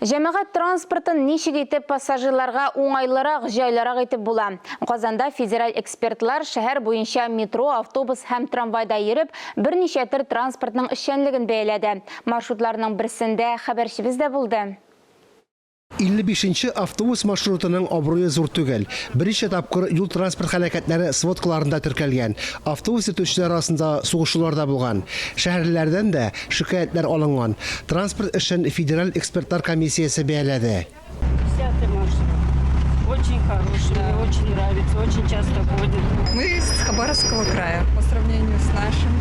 Җәмәгать транспортын ничек итеп пассажирларга уңайлырак, җайлырак итеп була? Казанда федераль экспертлар шәһәр буенча метро, автобус һәм трамвайда йөреп, берничә төр транспортның эшчәнлеген бәяләде. Маршрутларның берсендә хәбәрчебез дә булды. 55 нче автобус маршрутының абруе зур түгел. Берничә тапкыр юл-транспорт һәлакәтләре сводкаларында теркәлгән. Автобус йөртүчеләр арасында сугышулар да булган. Шәһәрлеләрдән дә шикаятьләр алынган. Транспорт эшен федераль экспертлар комиссиясе бәяләде. Десятый маршрут. Очень хороший, мне очень нравится, очень часто ходим. Мы из Хабаровского края. По сравнению с нашим,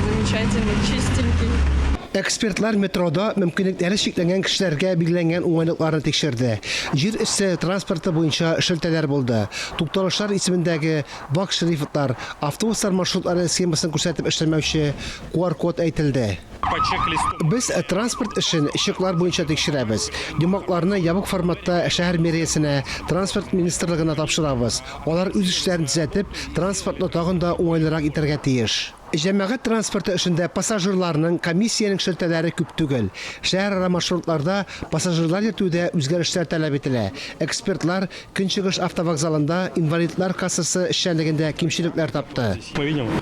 замечательный, чистенький. Экспертлар метрода мөмкинлекләре чикләнгән кешеләргә билгеләнгән уңайлыкларны тикшерде. Җир өсте транспорты буенча шелтәләр булды. Тукталышлар исемендәге вак шрифтлар, автобуслар маршрутлары схемасын күрсәтеп эшләмәүче QR-код әйтелде. Без транспорт эшен чеклар буенча тикшерәбез. Йомгакларны ябык форматта шәһәр мэриясенә, транспорт министрлыгына тапшырабыз. Алар үз эшләрен төзәтеп, транспортны тагын да уңайлырак итәргә тиеш. Җәмәгать транспорты эшендә пассажирларның, комиссиянең шелтәләре күп түгел. Шәһәрара маршрутларда пассажирлар йөртүдә үзгәрешләр таләп ителә. Экспертлар Көнчыгыш автовокзалында инвалидлар кассасы эшчәнлегендә кимчелекләр тапты.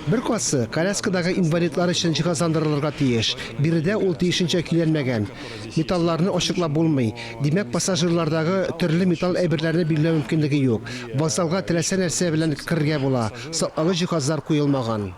Бер касса коляскадагы инвалидлар өчен җиһазландырылырга тиеш. Биредә ул тиешенчә көйләнмәгән. Металларны ачыклап булмый. Димәк, пассажирлардагы төрле металл әйберләрне билгеләү мөмкинлеге юк. Вокзалга теләсә нәрсә белән керергә була, саклагыч җиһазлар куелмаган.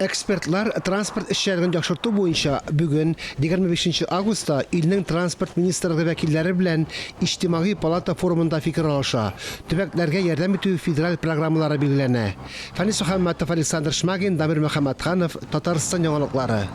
Экспертлар транспорт эшчәнлеген яхшырту буенча бүген, 25 нче августта, илнең Транспорт министрлыгы вәкилләре белән Иҗтимагый палата форумында фикер алыша, төбәкләргә ярдәм итү федераль программалары билгеләнә. Фәнис Мөхәммәтов, Александр Шмагин, Дамир Мөхәммәтханов, Татарстан яңалыклары.